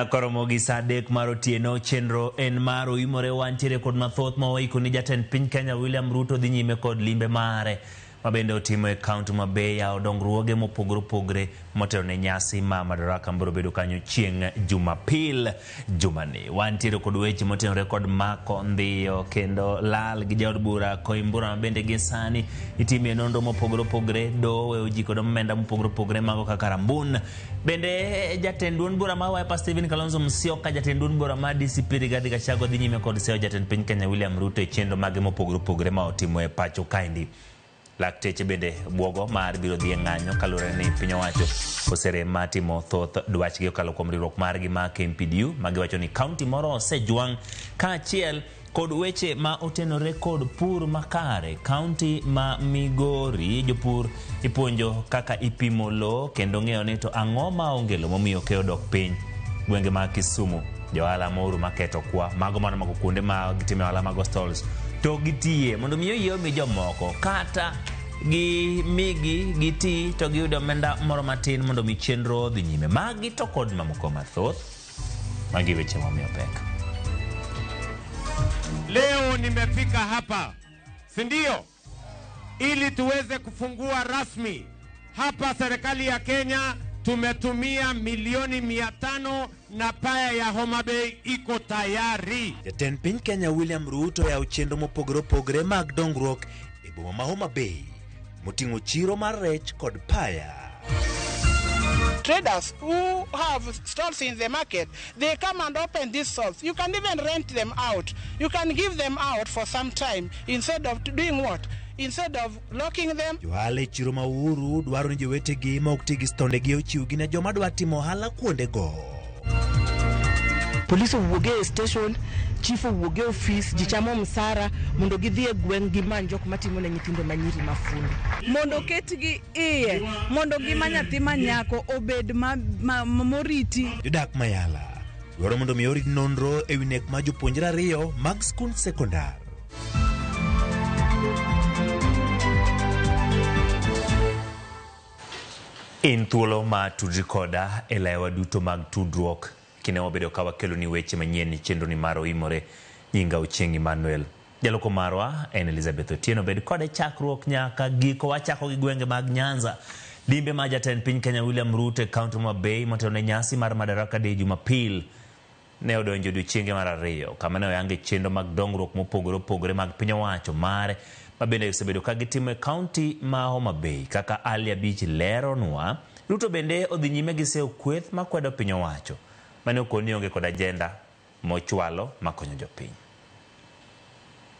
Koromo gi saa adek mar otieno chenro en mar oimore wantiere kod mathoth ma waiko ni jatend piny Kenya William Ruto dhi nyime kod limbe mare ma bende otimo e kaunti ma Bay yawo dongruoge mopogore opogore motelo ne nyasi ma Madaraka biro bedo kanyo chieng' Jumapil jumani. Wantiere kod weche motenore kod mako ndhiyo kendo lal gi jaod bura Koimbura ma bende gi sani itime nonro mopogore opogore doho weyo ji kod omenda mopogore opogore mago kaka Rambun. Bende jatend duond bura mar Wiper Stephen Kalonzo Musyoka, jatend duond bura mar DCP Rigathi Gachagua dhi nyime kod seyo jatend piny Kenya William Ruto e chenro mage mopogore opogore ma otimo e pacho kaendi. Lakteche bende buogo mar biro dhi e ng'anyo kaluwore ni piny owacho oserem mar timo thoth dwachgi kokalo kuom riwruok margi ma KMPDU ma giwacho ni kaunti moro osejwang' kaachiel kod weche ma otenore kod pur makare. Kaunti ma Migori jopur ipuonjo kaka ipimo lowo kendo ng'eyo ni to ang'o ma onge lowo momiyo keyo dok piny. Gwenge mag Kisumu johala mouru maketo kwa mago mano mago kuonde ma gitime ohala mago stalls to gitiye mondo mi oyie omi jomoko kata gimigi giti to giyud omenda moro matin mondo mi chenro odhi nyime. Magi to kod mamoko mathoth, magi weche momiyo pek. Leo nimefika hapa, si ndio? Ili tuweze kufungua rasmi hapa. Serikali ya Kenya tumetumia milioni 500 na paya ya Homa Bay iko tayari. Jatend piny Kenya William Ruto oyawo chenro mopogore opogore mag dongruok e boma ma Homa Bay moting'o chiro mar rech kod paya. Traders who have stalls in the market, they come and open these stalls. You can even rent them out. You can give them out for some time instead of doing what? Instead of locking them. Johala e chiro ma Uhuru dwaro ni jowetegi ma ok ti gi stondegi ochiwgi ne joma dwa timo ohala kuondego. Polis owuog e station, chief owuog e ofis, ji chamo msara mondo gidhi e gweng' gimany jok matimo ne nyithindo manyiri mafundi. Mondo oketgi iye, mondo ngima nyathi manyako obed moriti. Jodak Mayala dwaro mondo mi orit nonro e wi nek mar jopuonjre ariyo mag skund sekondar. In thuolo ma tudri koda e laewa duto mag tudruok kinde wabedo ka wakelo ni weche manyien chenro ni mar oimore. Nyinga Ochieng' Emmanuel. Jaloko marwa en Elizabeth Otieno. Bed kode chakruok nyaka giko. Wachako gi gwenge mag Nyanza. Limbe ma jatend piny Kenya William Ruto e kaunti ma Bay motelo ne nyasi mar Madaraka Day Jumapil ne odonjo odiochienge mar ariyo kama ne oyange chenro mag dongruok mopogore opogore mag piny owacho mare ma bende osebedo ka gitimo e kaunti ma Homa Bay. Kaka Ali Abich leronwa, Ruto bende odhi nyime gi seyo kweth makwedo piny owacho mane okoni onge kod agenda mochwalo makonyo jopiny.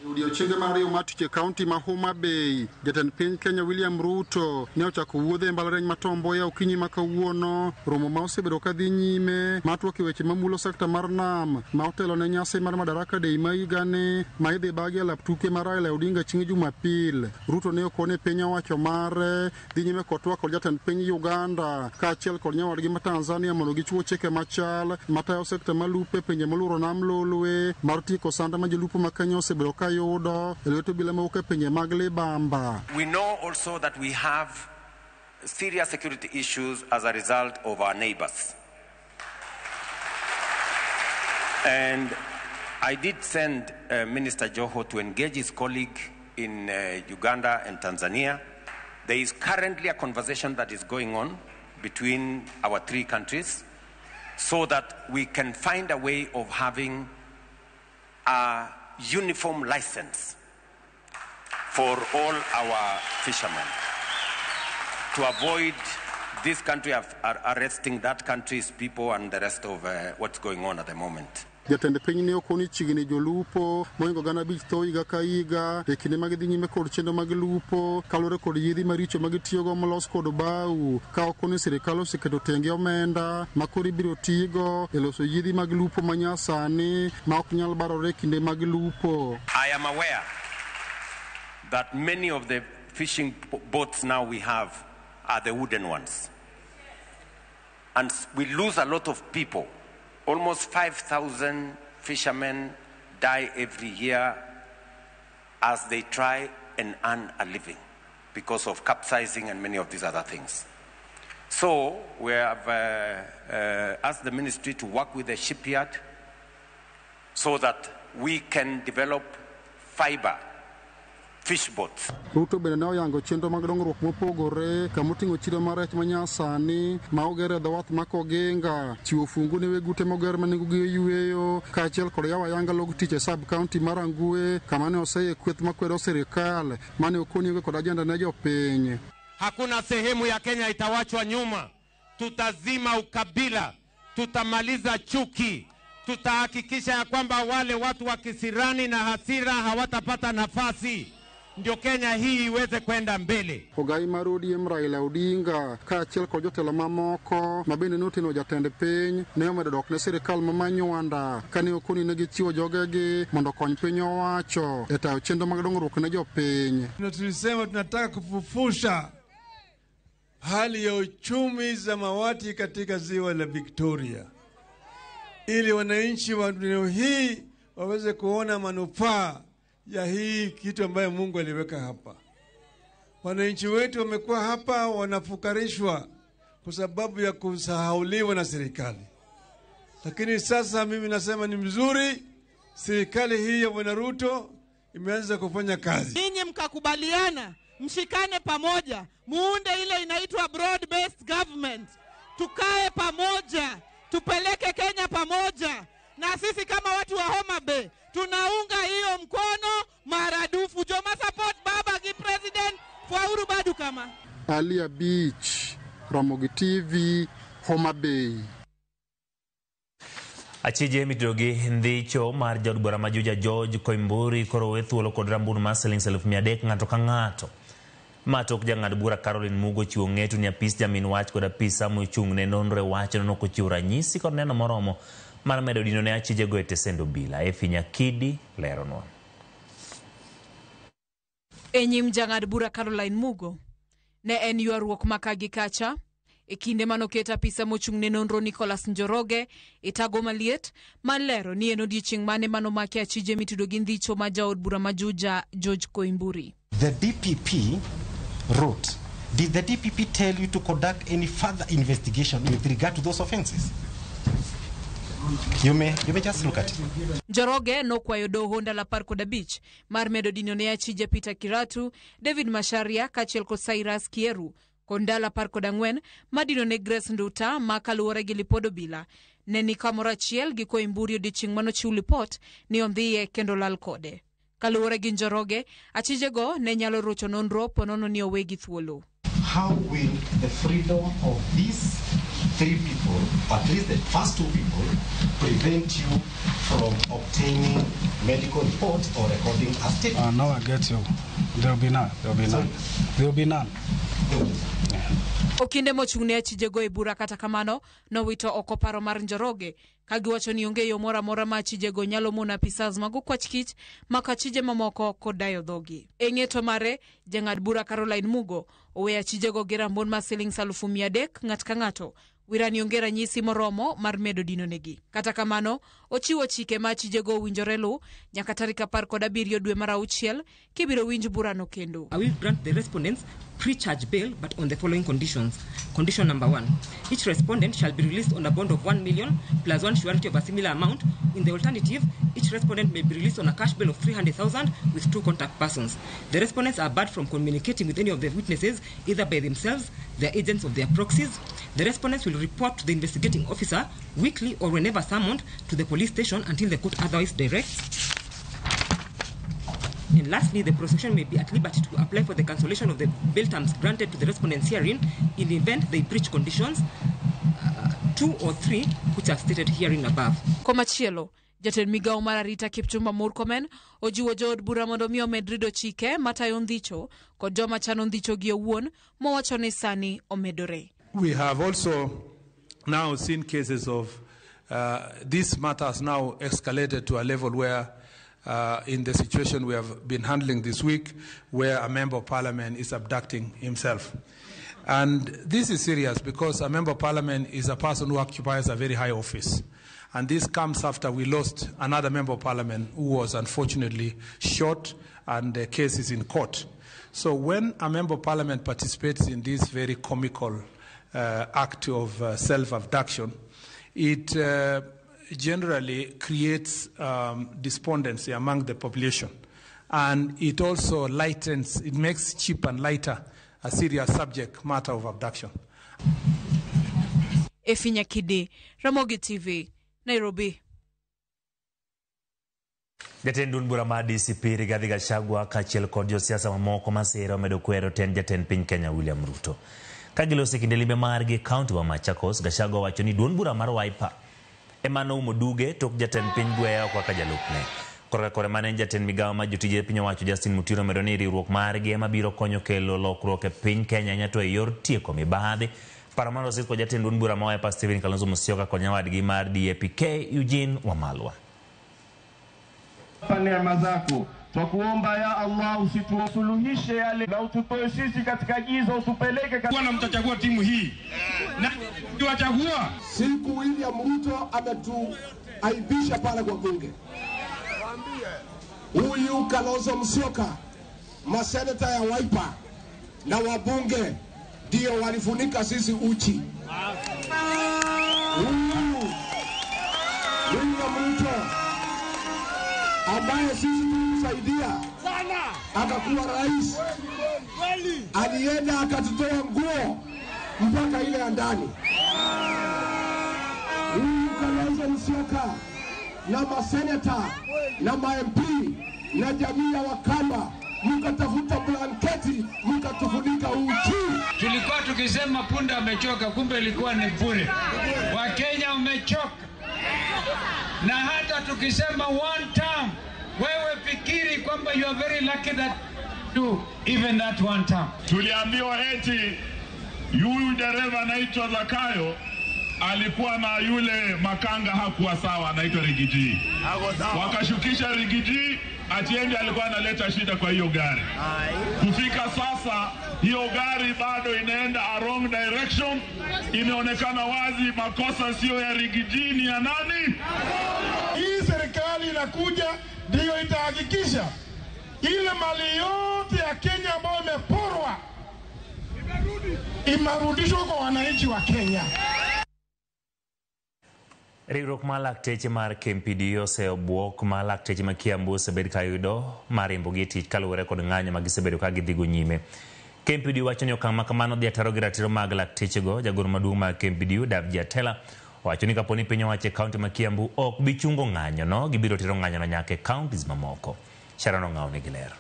Odiochienge mar ariyo mar tich e kaunti ma Homa Bay, jatend piny Kenya William Ruto ne ochako wuodhe e mbalariany ma Tom Mboya okinyi ma kawuono, romo ma osebedo ka dhi nyime mar twak e weche mamulo sekta mar nam ma otelo ne nyasi mar Madaraka Day ma higani ma idhi bagi e lap tuke mar Raila Odinga chieng' Jumapil. Ruto ne okone piny owacho mare dhi nyime kod twak kod jatend piny Uganda kaachiel kod nyawadgi ma Tanzania mondo gichiw chike machal matayo sekta malupo e pinje moluoro nam Lolwe mar tieko sand ma jolupo ma Kenya osebedo ka yudo e lwet obila mawuok e pinje mag libamba. We know also that we have serious security issues as a result of our neighbors. And I did send Minister Joho to engage his colleague in Uganda and Tanzania. There is currently a conversation that is going on between our three countries so that we can find a way of having a uniform license for all our fishermen. To avoid this country arresting that country's people and the rest of what's going on at the moment. Jatend piny ne okoni chiegni jolupo mohingo 5,000 tho higa ka higa e kinde ma gidhi nyime kod chenro mag lupo kaluwore kod yiedhi maricho ma gitiyogo molos kod bao ka okoni sirikal oseketo tenge omenda ma koro ibiro tigo e loso yiedhi mag lupo manyasani ma ok nyal barore e kinde mag lupo. I am aware that many of the fishing boats now we have are the wooden ones. And we lose a lot of people. Almost 5,000 fishermen die every year as they try and earn a living because of capsizing and many of these other things. So we have asked the ministry to work with the shipyard so that we can develop fiber fish boats. Ruto bende ne oyango chenro mag dongruok mopogore kamoting'o chiro mar rech manyasani ma oger e dho wath ma Koginga, chiwo fungu ne weg ute moger ma nengogi oyueyo kaachiel kod yawo ayanga log tich e sub county mar Rangwe kama ne oseye kweth makwedo sirikal mane okoni onge kod ajenda ne jopiny. Hakuna sehemu ya Kenya itawachwa nyuma. Tutazima ukabila, tutamaliza chuki, tutahakikisha ya kwamba wale watu wa kisirani na hasira hawatapata nafasi, ndio Kenya hii iweze kwenda mbele. Ogai mar ODM Raila Odinga kaachiel kod jotelo mamoko ma bende noteno jatend piny ne omedo dok ne sirikal ma Manywanda kane okoni ne gichiwo jogegi mondo okony piny owacho e tayo chenro mag dongruok ne jopiny. Na tulisema tunataka kufufusha hali ya uchumi samawati katika ziwa la Victoria ili wananchi wa dunia hii waweze kuona manufaa ya hii kitu ambayo Mungu aliweka hapa. Wananchi wetu wamekuwa hapa wanafukarishwa kwa sababu ya kusahauliwa na serikali. Lakini sasa mimi nasema ni mzuri, serikali hii ya Bwana Ruto imeanza kufanya kazi. Ninyi mkakubaliana, mshikane pamoja, muunde ile inaitwa broad based government. Tukae pamoja, tupeleke Kenya pamoja. Na sisi kama watu wa Homa Bay tunaunga hiyo mkono maradufu. Joma support baba gi president Fauru Badu kama. Alia Beach, Ramogi TV, Homa Bay. Achije mitudo gi ndhicho mar jaod bura ma Juja George Koimburi koro owe thuolo kod rambulu mar siling 300,000 ng'ato ka ng'ato. Ma tok jang'ad bura Caroline Mugo chiwo ng'eto ni apis jamin wach kod apisa mochung' ne nonro e wachno nokochiwo ranyisi kod neno moromo mar medo dino ne achijego e tesend obila. Efi Nyakidi leronwa. E nyim jang'ad bura Caroline Mugo ne en ywaruok ma ka gi kacha e kinde manoket apisa mochung' ne nonro Nicholas Njoroge e tago maliet mar lero ni en odiechieng' mane manomaki achije mitudo gi ndhicho ma jaod bura ma Juja George Koimburi. The DPP wrote, did the DPP tell you to conduct any further investigation with regard to those offenses? You may just look at it. Njoroge nokwayo doho ndalo 15 mar medo dino ne achije Peter Kiratu, David Macharia kaachiel kod Cyrus Kieru kod ndalo 14 madino ne Grace Nduta ma kaluwore gi lipod obila ne ni kamoro achiel gi Koimburi odiechieng' manochiw lipot ni ondhiye kendo lal kode. Kaluwore gi Njoroge, achijego ne nyalo rocho nonro ponono ni owegi thuolo. How will the freedom of these three people, at least the first two people, prevent you from obtaining medical reports or recording a statement? Now I get you. There will be none. There will be none. There will be none. Okinde mochung' ne achijego e bura kata kamano nowito oko paro mar Njoroge ka giwacho ni onge yo moro amora ma achijego nyalo mono apisas mag okwach kich mako achije mamoko kod dayo dhogi. E ng'eto mare, jang'ad bura Caroline Mugo oweyo achijego gi rambun mar siling 300,000 ng'at ka ng'ato. Wirani onge ranyisi moromo mar medo dino negi. Kata kamano, ochiwo chike ma achijego owinjore luw nyaka tarik 17 dwe mar auchiel kibiro winj burano kendo. I will grant the respondents pre-charge bail, but on the following conditions. Condition number 1, each respondent shall be released on a bond of 1 million plus one surety of a similar amount. In the alternative, each respondent may be released on a cash bail of 300,000 with 2 contact persons. The respondents are barred from communicating with any of the witnesses, either by themselves, their agents, or their proxies. The respondents will report to the investigating officer weekly or whenever summoned to the police station until the court otherwise directs. And lastly, the prosecution may be at liberty to apply for the cancellation of the bail terms granted to the respondents herein in the event they breach conditions 2 or 3 which are stated herein above. Komachielo, jatend migawo mar arita Kipchumba Murkomen ojiwo jood bura mondo mi omed rido chike matayo ndhicho kod joma chano ndhicho gi owuon mowacho ni sani omedore. We have also now seen cases of this matter has now escalated to a level where in the situation we have been handling this week, where a member of parliament is abducting himself. And this is serious because a member of parliament is a person who occupies a very high office. And this comes after we lost another member of parliament who was unfortunately shot, and the case is in court. So when a member of parliament participates in this very comical act of self-abduction, it generally creates despondency among the population. And it also lightens, it makes cheap and lighter a serious subject matter of abduction. Efinya Kidi, Ramogi TV, Nairobi. Jatend duond bura mar DCP Rigathi Gachagua kaachiel kod josiasa mamoko masira omedo kwero tend jatend piny Kenya William Ruto. Ka giloso e kinde limbe margi e kaunti ma Machakos, Gachagua wacho ni duond bura mar Wiper ema noumo duge tok jatend piny gweya oko kaka jalupne. Korka kore mane en jatend migawo mar jotije piny owacho Justin Muturi omedo ni riwruok margi ema biro konyo kelo lokruok e piny Kenya ahinya to e yor tieko mibadhi. Paro mano osir kod jatend duond bura ma Wiper Stephen Kalonzo Musyoka kod nyawadgi mar DAP-K Eugene Wamalwa. Neema zako twakuomba ya Allah, usitusuluhishe yale na ututoe sisi katika giza, utupeleke katika. Bwana, mtachagua timu hii na tuwachagua. Siku William Ruto ametuaibisha pale kwa bunge. Huyu Kalonzo Musyoka, maseneta ya Wiper na wabunge ndio walifunika sisi uchi. Huyu William Ruto ambaye sisi tulimsaidia akakuwa rais, alienda akatutoa nguo mpaka ile ya ndani. Huyu Kalonzo Musyoka na maseneta na ma MP na jamii ya Wakamba mkatafuta blanketi mkatufunika uchi. Tulikuwa tukisema punda amechoka, kumbe ilikuwa ni bure. Wakenya umechoka. Na hata tukisema one term, wewe fikiri kwamba you are very lucky that do even that one term. Tuliambiwa eti yule dereva anaitwa Zakayo alikuwa na yule makanga hakuwa sawa, anaitwa Rigiji. Wakashukisha Rigiji, atiende alikuwa analeta shida kwa hiyo gari. Kufika sasa hiyo gari bado inaenda a wrong direction. Imeonekana wazi makosa sio ya Rigiji, ni ya nani? Hii serikali inakuja ndiyo itahakikisha ile mali yote ya Kenya ambayo imeporwa imerudishwa kwa wananchi wa Kenya. Riwruok mar lakteche mar KMPDU osebuok ma lakteche ma Kiambu osebed ka yudo mar riembogi e tich kaluwore kod ng'anyo ma gisebedo ka gidhigo nyime. KMPDU wacho ni okang' ma kamano dhi ataro gi ratiro mag laktechego. Jagoro maduong' mar KMPDU Davji Atela owacho ni kapo ni piny owacho e kaunti ma Kiambu ok bi chungo ng'anyono, gibiro tero ng'anyono nyaka e kauntis mamoko. Sharon Ong'aw nigi ler.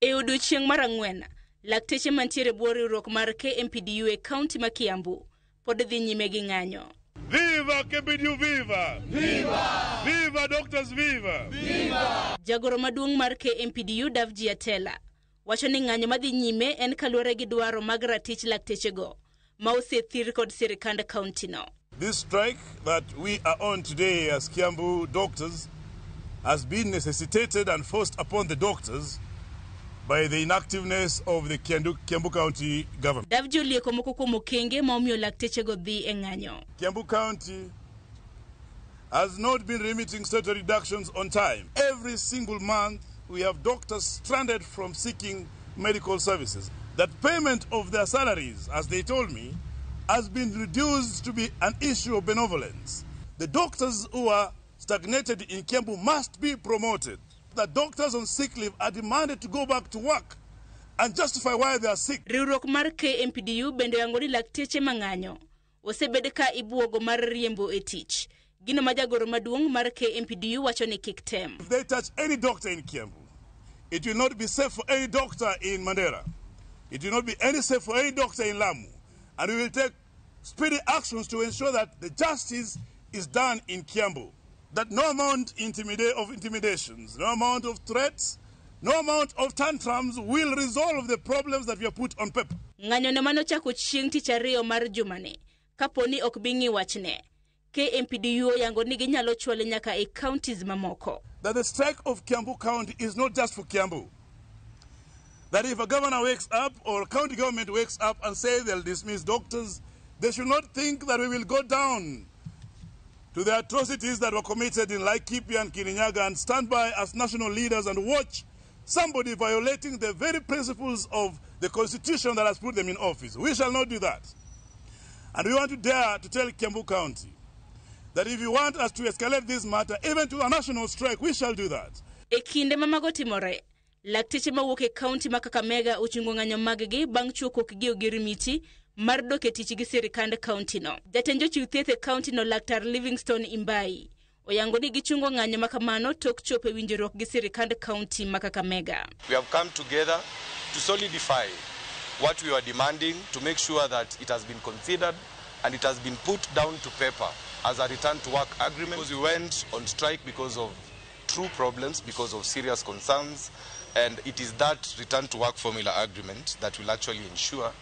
E odiechieng' mar ang'wen, lakteche mantiere bwo riwruok mar KMPDU e kaunti ma Kiambu pod dhi nyime gi ng'anyo. Viva KMPDU, viva! Viva! Viva doctors, viva! Viva! Jagoro maduong' mar KMPDU Davji Atela wacho ni ng'anyo madhi nyime en kaluwore gi dwaro mag ratich laktechego ma osethir kod sirikand kaunti no. This strike that we are on today as Kiambu doctors has been necessitated and forced upon the doctors by the inactiveness of the Kiambu County government. Davji olieko moko kuom okenge ma omiyo laktechego dhi e ng'anyo. Kiambu County has not been remitting statutory reductions on time. Every single month we have doctors stranded from seeking medical services. That payment of their salaries, as they told me, has been reduced to be an issue of benevolence. The doctors who are stagnated in Kiambu must be promoted. The doctors on sick leave are demanded to go back to work and justify why they are sick. Riwruok mar KMPDU bende oyango ni lakteche mang'anyo osebed ka ibuogo mar riembo e tich Gino ma jagoro maduong' mar KMPDU wacho ni kik tem. If they touch any doctor in Kiambu, it will not be safe for any doctor in Mandera. It will not be any safe for any doctor in Lamu. And we will take speedy actions to ensure that the justice is done in Kiambu. That no amount of intimidations, no amount of threats, no amount of tantrums will resolve the problems that we have put on paper. Ng'anyo no manochako chieng' tich ariyo mar jumani kapo ni ok bi ng'i wachne. KMPDU oyango ni ginyalo chwale nyaka e counties mamoko. That the strike of Kiambu County is not just for Kiambu. That if a governor wakes up or county government wakes up and say they'll dismiss doctors, they should not think that we will go down to the atrocities that were committed in Laikipia and Kirinyaga and stand by as national leaders and watch somebody violating the very principles of the constitution that has put them in office. We shall not do that. And we want to dare to tell Kiambu County that if you want us to escalate this matter, even to a national strike, we shall do that. E kinde ma mago timore, lakteche mawuok e kaunti ma Kakamega ochungo ng'anyo mag-gi bang' chuokruok gi ogirimiti mar dok e tich gi sirikand kaunti no. Jatend jochiw thieth e kaunti no Laktar Livingstone Imbai oyango ni gichungo ng'anyo ma kamano tok chopo e winjruok gi sirikand kaunti ma Kakamega. We have come together to solidify what we were demanding, to make sure that it has been considered and it has been put down to paper as a return to work agreement. Because we went on strike because of true problems, because of serious concerns, and it is that return to work formula agreement that will actually ensure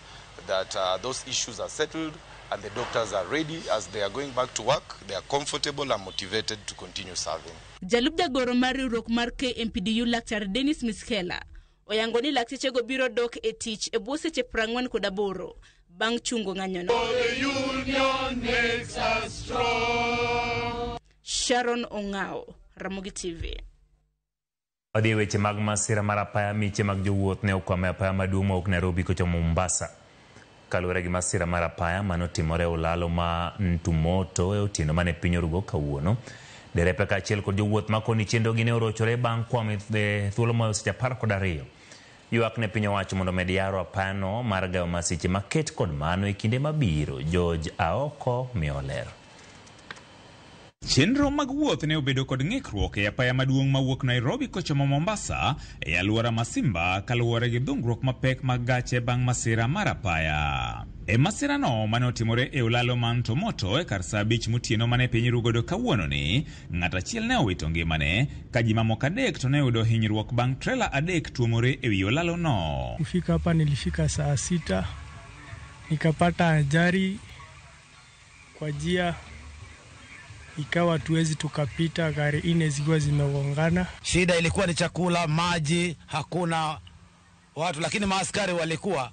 that those issues are settled and the doctors are ready as they are going back to work. They are comfortable and motivated to continue serving. Jalup jagoro mar riwruok mar KMPDU Laktar Dennis Miskela oyango ni laktechego biro dok e tich e bwo seche 48 bang' chungo ng'anyono. Sharon Ong'ao, Ramogi TV. Wadhi e weche mag masira mar apaya. Miche mag jowuoth ne okwamo e apaya maduong' mawuok Nairobi kochomo Mombasa. Kaluwore gi masira mar apaya manotimore e olalo ma Ntumoto e otieno mane piny orugo kawuono. Derepe kaachiel kod jowuoth makoni chenrogi ne orochore bang' kwamo e thuolo mar seche 12. Ywak ne piny owacho mondo omed yaro apayano mar gayo masiche maket kod mano e kinde mabiro. George Aoko miyo ler. Chenro mag wuoth ne obedo kod ng'ikruok e apaya maduong' mawuok Nairobi kochomo Mombasa e alwora ma Simba kaluwore gi dhungruok mapek mag gache bang' masira mar apaya. E masirano mane otimore e olalo ma Ntomoto e kar saa 5 motieno mane piny rugodo kawuononi, ng'at achiel ne owito ngimane ka ji mamoko 3 to ne oyudo hinyruok bang' trela 3 tuomore e wi olalo no. Kufika hapa nilifika saa 6 nikapata ajali kwa njia, ikawa tuwezi tukapita, gari 4 zikiwa zimegongana. Shida ilikuwa ni chakula, maji, hakuna watu, lakini maaskari walikuwa,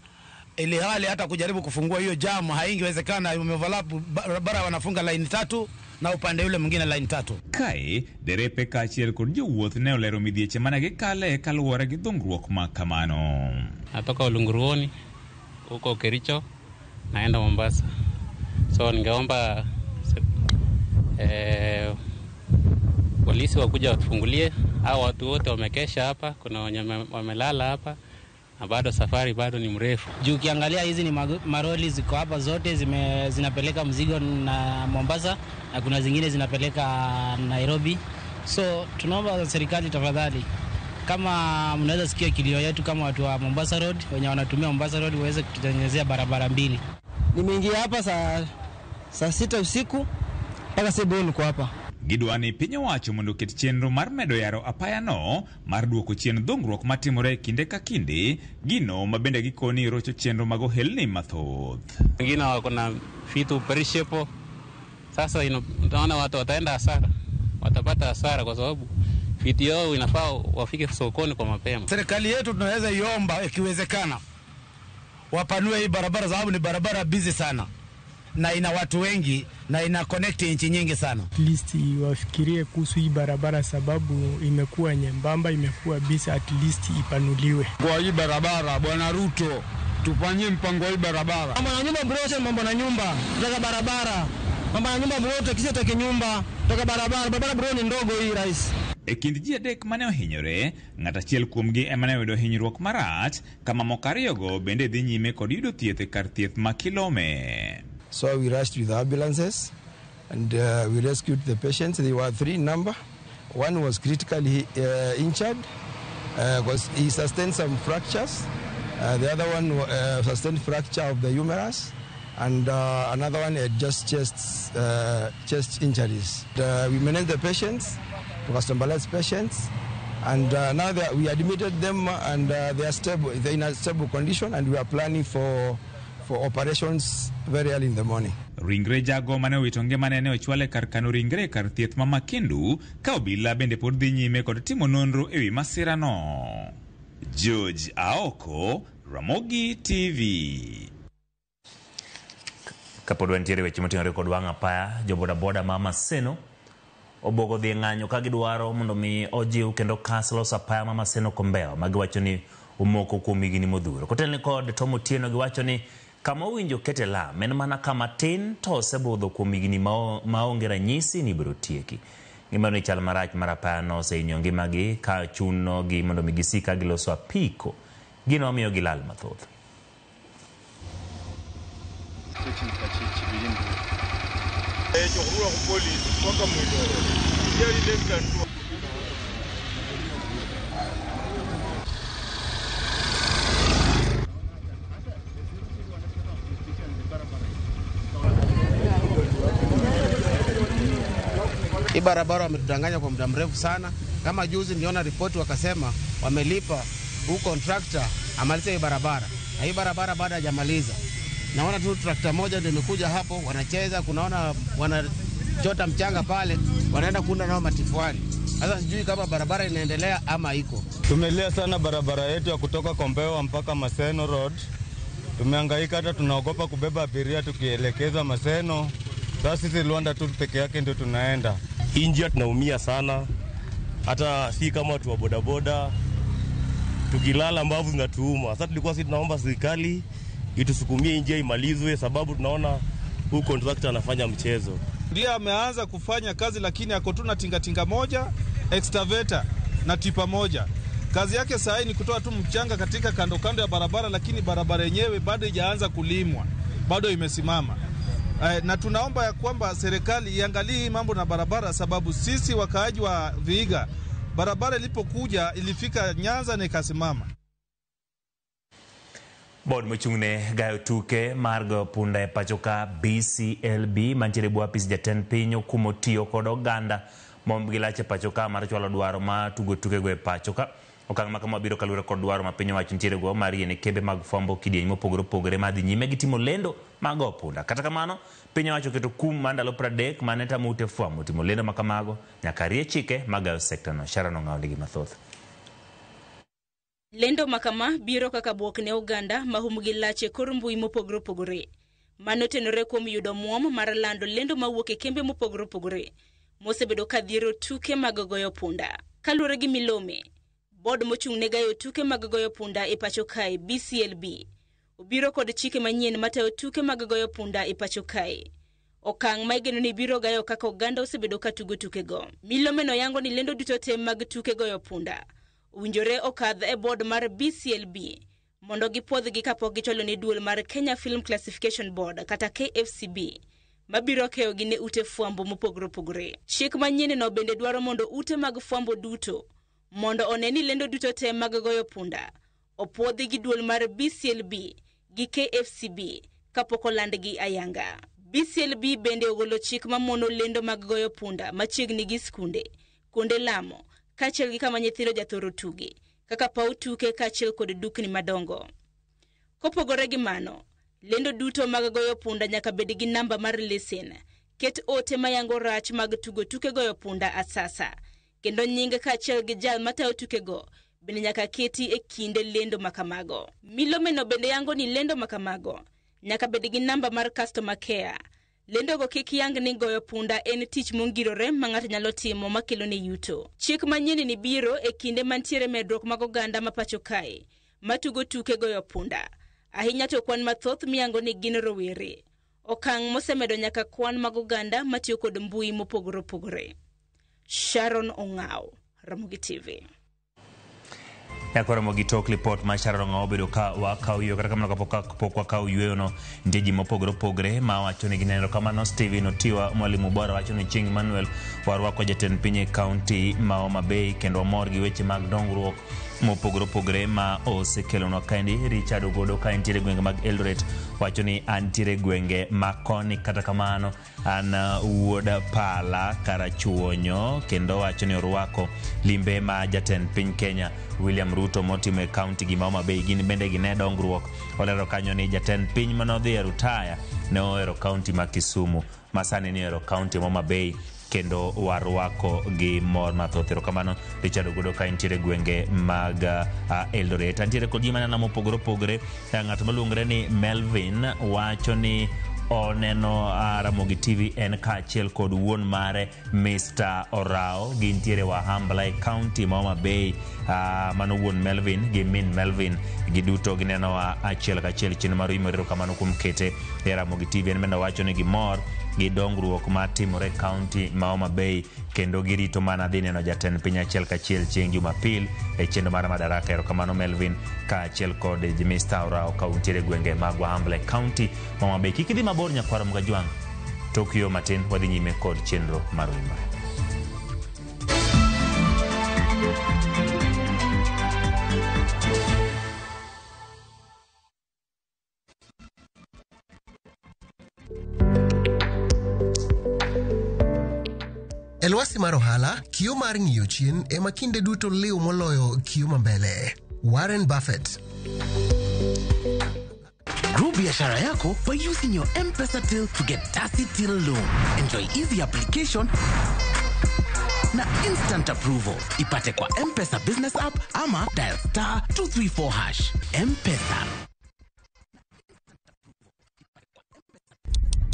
ili hali hata kujaribu kufungua hiyo jamu haingewezekana. Umeoverlap barabara, wanafunga line 3 na upande yule mwingine line 3. Kae derepe kaachiel kod jowuoth ne olero midhieche mane gikale kaluwore gi dhungruok ma kamano. Natoka Ulunguruoni huko Kericho naenda Mombasa, so ningeomba polisi wakuja watufungulie. Hao watu wote wamekesha hapa, kuna wenye wamelala hapa na bado safari bado ni mrefu. Juu ukiangalia hizi ni maroli ziko hapa zote zinapeleka mzigo na Mombasa na kuna zingine zinapeleka Nairobi. So tunaomba serikali tafadhali, kama mnaweza sikia kilio yetu kama watu wa Mombasa Road wenye wanatumia Mombasa Road waweze kututengenezea barabara 2. Nimeingia hapa saa 6 usiku mpaka sasa niko hapa. Gidwani piny owacho mondo oket chenro mar medo yaro apayano mar duoko chien dhungruok matimore kinde ka kinde, gino ma bende gikoni rocho chenro mag ohelni mathoth. Wengine wako na vitu perishable. Sasa unaona watu wataenda hasara, watapata hasara kwa sababu vitu yao inafaa wafike sokoni kwa mapema. Serikali yetu tunaweza iomba ikiwezekana wapanue hii barabara, sababu ni barabara busy sana na ina watu wengi na ina connect nchi nyingi sana. At least wafikirie kuhusu hii barabara, sababu imekuwa nyembamba, imekuwa busy, at least ipanuliwe. Kwa hii barabara Bwana Ruto, tufanyie mpango hii barabara. Mambo na nyumba bro, mambo na nyumba, toka barabara. Mambo na nyumba bro, kisha toke nyumba, toka barabara. Barabara bro ni ndogo hii rais. E kind ji 3 mane ohinyore, ng'at achiel kuomgi ema ne oyudo hinyruok marach, kama moko 2 go bende dhi nyime kod yudo thieth e kar thieth ma Kilome. So we rushed with the ambulances And we rescued the patients. They were three in number. One was critically injured because he sustained some fractures. The other one sustained fracture of the humerus, and another one had just chest injuries. We managed the patients, to stabilize patients, and now we admitted them, and they are stable. They're in a stable condition, and we are planning for operations very early in the morning. Ringre jago mane owito ngimane ne ochwal e kar kano ringre e kar thieth ma Makindu ka obila bende pod dhi nyime kod timo nonro ewi masirano. George Aoko, Ramogi TV. Kapod wantiere weche moting'ore kod wang' apaya, jobodaboda ma Maseno obogo dhi e ng'anyo ka gidwaro mondo mi ojiw kendo kas loso apaya ma Maseno Kombewa ma giwacho ni omoko kuom higni modhuro. Kotelni kod Tom Otieno giwacho ni kama owinjo kete lam en mana kama tin to osebudho kuom higni maonge ranyisi ni ibiro tieki. Gimano ni chal marach mar apaya no osehinyo ngimagi ka chunogi mondo mi gisik ka giloso apiko. Gino miyo gilal mathoth. Hii barabara wametudanganya kwa muda mrefu sana. Kama juzi niliona ripoti wakasema wamelipa huu contractor amalize hii barabara, na hii barabara bado hajamaliza. Naona tu trakta moja ndio imekuja hapo, wanacheza, kunaona wanachota mchanga pale, wanaenda kuunda nao matifwali. Sasa sijui kama barabara inaendelea ama iko. Tumelia sana barabara yetu ya kutoka Kombewa mpaka Maseno Road. Tumehangaika, hata tunaogopa kubeba abiria tukielekeza Maseno. Sasa sisi Luanda tu peke yake ndio tunaenda. Hii njia tunaumia sana, hata si kama watu wa bodaboda, tukilala mbavu zinatuuma. Sasa tulikuwa sisi tunaomba serikali itusukumie njia imalizwe, sababu tunaona huu contractor anafanya mchezo. Ndiye ameanza kufanya kazi, lakini ako tu na tingatinga moja, excavator na tipa moja. Kazi yake saa hii ni kutoa tu mchanga katika kando kando ya barabara, lakini barabara yenyewe bado haijaanza kulimwa, bado imesimama. Na tunaomba ya kwamba serikali iangalie hii mambo na barabara, sababu sisi wakaaji wa Vihiga, barabara ilipokuja ilifika Nyanza na ikasimama. Bod mochung'ne gayo tuke mar goyo punda e pacho ka BCLB mantiere e bwo apis jatend piny okumo tiyo kod oganda momb gi lach e pacho ka mar chwalo dwaro mar tugo tukego e pacho ka. Okang' ma kama biro kaluwore kod dwaro ma piny owacho nitiere go mar yiene kembe mag fwambo kidieny mopogore opogore madhi nyime gi timo lendo mag goyo punda. Kata kamano, piny owacho oketo kum mar ndalo 30 mane tamo ute fwambo timo lendo ma kamago nyaka rie chike magayo sekta no. Sharon Ong'awo nigi mathoth. Lendo makama biro kaka bwok ne oganda mahum gi lach e kor mbui mopogore opogore. Mano tenore kuom yudo muom mar lando lendo mawuok e kembe mopogore opogore mosebedo ka dhiero tuke mag goyo punda. Kaluwore gi milome, bod mochung' ne gayo tuke mag goyo punda e pacho kae BCLB obiro kod chike manyien matayo tuke mag goyo punda e pacho kae. Okang' ma igeno ni biro gayo kaka oganda osebedo ka tugo tukego. Milome no yango ni lendo duto te mag tuke goyo punda owinjore okadh e board mar BCLB mondo gipuodhgi kapok gichwalo ne duol mar Kenya Film Classification Board kata KFCB mabiro keyogi ne ute fwambo mopogore opogore. Chik manyien no bende dwaro mondo ute mag fwambo duto mondo one ni lendo duto te mag goyo punda opuodhi gi duol mar BCLB gi KFCB kapok olandgi ayanga. BCLB bende ogolo chik mamono lendo mag goyo punda machiegni gi skunde, kuonde lamo, kaachiel gi kama nyithindo jathoro tuge, kaka paw tuke kaachiel kod dukni madongo. Kopogore gi mano, lendo duto mag goyo punda nyaka bed gi namba mar lesen, ket ote mayango rach mag tugo tuke goyo punda asasa, kendo nying kaachiel gi jal matayo tukego bende nyaka keti e kinde lendo makamago. Milomeno bende yango ni lendo makamago nyaka bed gi namba mar customer care. Lendogo kik yang ni goyo punda en tich mongirore ma ng'ato nyalo timo makelo ne yuto. Chik manyien ni biro e kinde mantiere medruok mag oganda ma pacho kae matugo tuke goyo punda, ahinya to kwan mathoth miyango ni gin rowere. Okang' mosemedo nyaka kwan mag oganda matiyo kod mbui mopogore opogore. Sharon Ong'aw, Ramogi TV. Nyakoromo gi tok lipot ma Sharon Ong'awo obedo ka wakawo yweyo kata kamano kapok pok wakawo yweyono nitie ji mopogore opogore ma wacho ni gineno kamano. Steven Otiwa mwalimu bora wacho ni Chieng' Emmanuel warwako jatend piny e kaunti ma Homa Bay kendo wamor gi weche mag dongruok mopogore opogore ma osekelonwa kaendi. Richard Ogodo ka entiere e gwenge mag Eldoret wacho ni antiere e gwenge ma koni kata kamano an wuod pala Karachuonyo kendo wacho ni orwako limbe ma jatend piny Kenya William Ruto motimo e kaunti gi ma Homa Bay gin bende gine dongruok. Olero kanyo ni jatend piny manodhi e rutaya ne ohero kaunti ma Kisumu ma sani ni ohero kaunti ma Homa Bay kendo warwako gi mor mathoth. Erokamano Richard Ogodo ka intiere gwenge mag Eldoret. Antiere kod ji maneno mopogore opogore. Ng'at maluongore ni Melvin wacho ni oneno Ramogi TV en kaachiel kod wuon mare Mr. Orao gintiere Wahambla e kaunti ma Homa Bay. Mano wuon Melvin gi min Melvin giduto ginenowa achiel kachiel chenro mar Oimore. Erokamano kuom kete e Ramogi TV. En bende owacho ni gimor gi dongruok matimore e kaunti ma Homa Bay kendo girito mana dhi neno jatend piny achiel kachiel chieng' Jumapil e chenro mar Madaraka. Erokamano Melvin kaachiel kod Mr. Orao ka untiere e gwenge mag Wahambla e kaunti ma Homa Bay. Kik idhi mabor nyakwar Mgajwang'. Tok yo matin wadhi nyime kod chenro mar Oimore. E lwasi mar ohala, kio mar ng'iyo chien ema kinde duto liw moloyo kio ma mbele. Warren Buffett. Grow biashara yako by using your M-Pesa till to get Tasi Till loan. Enjoy easy application na instant approval. Ipate kwa M-Pesa business app ama dial star 234 hash. M-Pesa.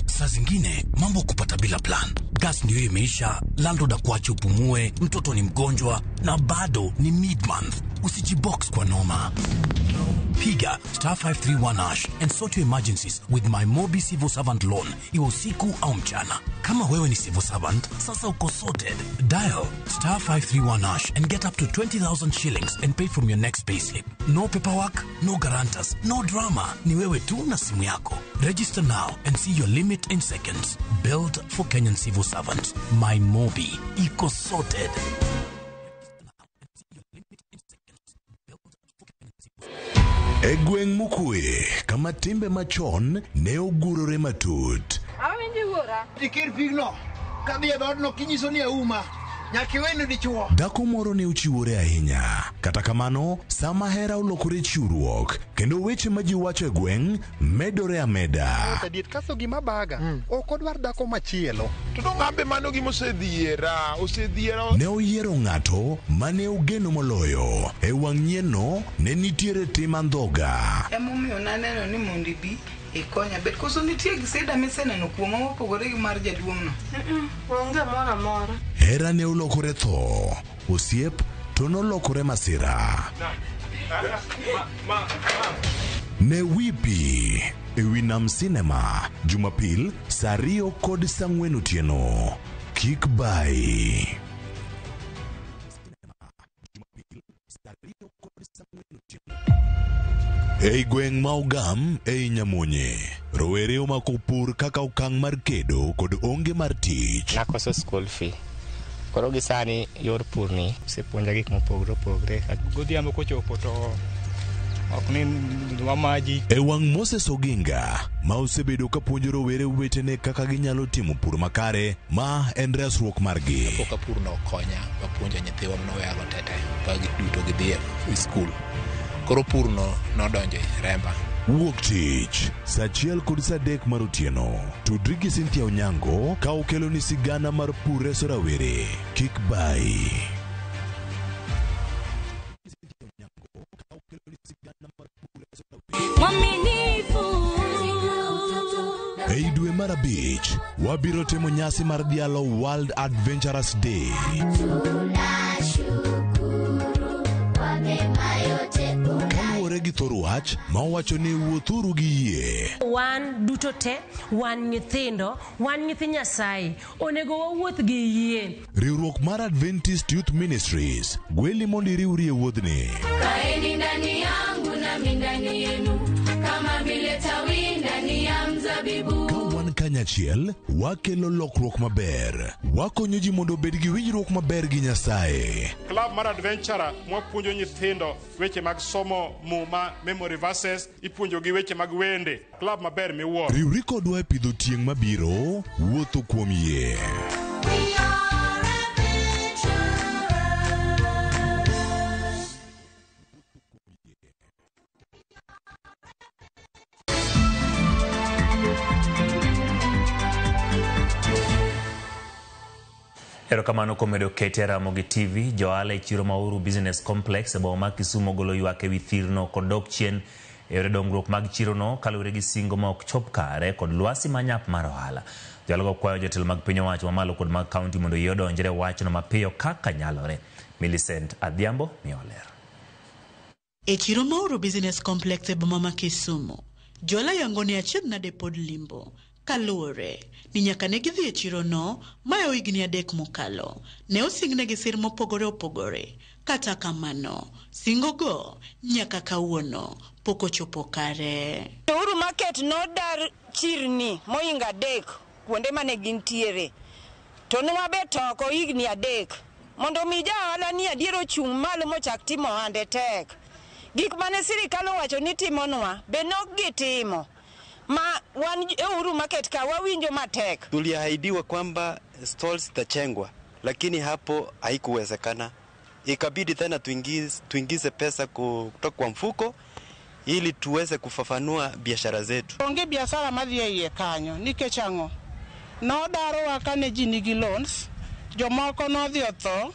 Saa zingine mambo kupata bila plan. Gas ndiyo imeisha, landlord akuache upumue, mtoto ni mgonjwa na bado ni mid month. Usijibox kwa noma. Piga star 531 hash and sort your emergencies with my Mobi Civil Servant loan, iwe usiku au mchana. Kama wewe ni civil servant, sasa uko sorted. Dial star 531 hash and get up to 20,000 shillings and pay from your next payslip. No paperwork, no guarantors, no drama. Ni wewe tu na simu yako. Register now and see your limit in seconds. Built for Kenyan civil servants. My Mobi. Iko sorted. E gweng' mokwe, kama timbe machon ne ogurore matut. Awinji wuora. Ikir pigno. Kadhi e dhoodno kinyiso ni auma. Nyaka iwene dichuo. Dhako moro ne ochiwore ahinya. Kata kamano, sama hera olokore chiwruok, kendo weche ma ji wacho e gweng' medore ameda. Adier kaso gima baga ok odwar dhako machielo. To dong' ambe mano gima osedhiera, osedhiera. Ne oyiero ng'ato mane ogeno moloyo. E wang' nyienno ne nitiere tim andhoga. Emomiyo naneno ni mondo ibi ikonya bet koso nitie sida miseneno kuoma mopogore gi mar jaduong'no. Onge moro amora. Hera ne olokore tho, osiep to nolokore masira. Ne Wipi e wi Nam Cinema Jumapil saa 2 kod saa 4 otieno. Kik bai. Ei gweng' ma Ogam ei Nyamonye, rowere omako pur kaka okang' mar kedo kod onge mar tich. Nakoso school fee. Koro gi sani yor pur ni osepuonja gik mopogore opogore. Godhiambo kochopo to ok ni wamaji. E wang' Moses Oginga ma osebedo ka puonjo rowere wetene kaka ginyalo timo pur makare, ma en resruok margi. Kapok apur no okonya mapuonjo nyithiwa manoweyago tete ba giduto gidhi e skul. Koro pur no nodonjo e remba. Wuok tich saa 1 kod saa 3 mar otieno. Tudri gi Cynthia Onyango ka okeloni sigana mar pur reso rawere. Kik bai. Ei dwe mar 5, wabiro timo nyasi mar dhialo World Adventurers Day. Kaluwore gi gi thor wach ma owacho ni wuothuru gi yie. Wan duto te, wan nyithindo, wan nyithi Nyasaye, onego wawuoth gi yie. Riwruok mar Adventist Youth Ministries gweli mondo iriwri e wuodhni. Kaeni ndani yangu nami ndani yenu, kama vile tawi ndani ya mzabibu. Ka wan kanyachiel, wakelo lokruok maber. Wakonyo ji mondo obed gi winjruok maber gi Nyasaye. Club mar Adventurer mwapuonjo nyithindo weche mag somo Muma, memory verses, ipuonjogi weche mag wende. Club maber miwuoro. Riwri kodwa e pidho tieng' mabiro, wuotho kuom yie. Erokamano kuom medo kete Ramogi TV. Johala e chiro ma Uhuru Business Complex e boma ma Kisumu ogolo ywak ewi thirno kod dok chien e yore dongruok mag chirono kaluwore gi singo ma ok chop kare kod lwasi manyap mar ohala. Johala go kwayo jotelo mag piny owacho mamalo kod mag kaunti mondo oyie odonjre e wachno mapiyo kaka nyalore. Millicent Adhiambo miyo ler. E chiro ma Uhuru Business Complex e boma ma Kisumu, johala yango ni achiedh nade pod limbo kaluwore ni nyaka ne gidhi e chirono mayo higni 3 mokalo ne osingnegi sir mopogore opogore. Kata kamano, singogo nyaka kawuono pok ochopo kare. Uhuru Market nodar chirni mohingo 3 kuonde mane gintiere. To nwabet oko higni 3 mondo mi jaohala ni adier ochung' malo mochak timo ohande tek. Gik mane sirikal owacho ni timonwa be nok gitimo. Ma wan e Uhuru Market ka wawinjo matek. Tuliahidiwa kwamba stalls zitachengwa, lakini hapo haikuwezekana. Ikabidi tena tuingize pesa kutoka kwa mfuko ili tuweze kufafanua biashara zetu. Onge biashara madhi e iye kanyo nikech ang'o? Nodarowa kane ji nigi loans, jomoko nodhi otho,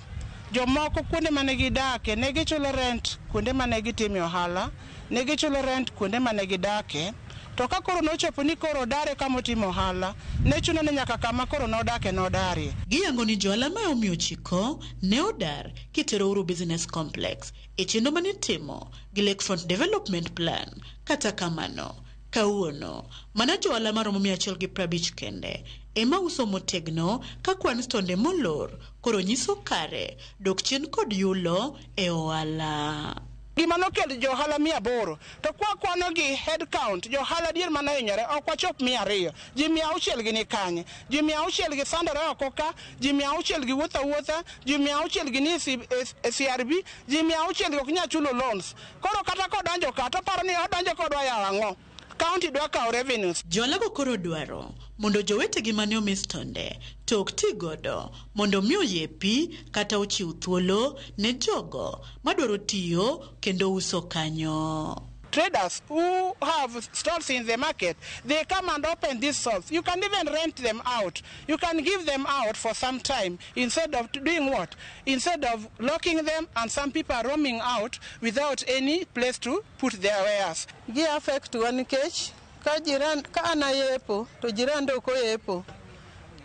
jomoko kuonde mane gidake ne gichulo rent kuonde mane gitime ohala, ne gichulo rent kuonde mane gidake. To ka koro nochopo ni koro odare kama otimo ohala, ne chuno ni nyaka kama koro nodake nodarie. Giyango ni johala ma omiyo chiko ne odar kitero Uhuru Business Complex e chenro manitimo gi Lakefront Development Plan. Kata kamano, kawuono mana johala maromo 150 kende ema uso motegno ka kwan stonde molor koro nyiso kare dok chien kod yulo e ohala. Gima nokelo johala 800 to kwa kwano gi head count johala dier mane ohinyore ok wachop 200. Ji 600 gi ni kanye? Ji 600 gi sandore oko ka, ji 600 gi wuotho awuotha, ji 600 gi ni e CRB, ji 600 gi ok nyal chulo loans. Koro kata kodonjo ka to paro ni odonjo kodwa yawo ang'o? County dwa kawo revenues. Johala go koro dwaro mondo jowetegi mane omi stonde to ok ti godo mondo mi oyepi kata ochiw thuolo ne jogo madwaro tiyo kendo uso kanyo. Traders who have stalls in the market, they come and open these stalls. You can even rent them out. You can give them out for some time instead of doing what? Instead of locking them, and some people are roaming out without any place to put their wares. Gi affect wa nikech ka jiran ka an ayepo to jirande ok oyepo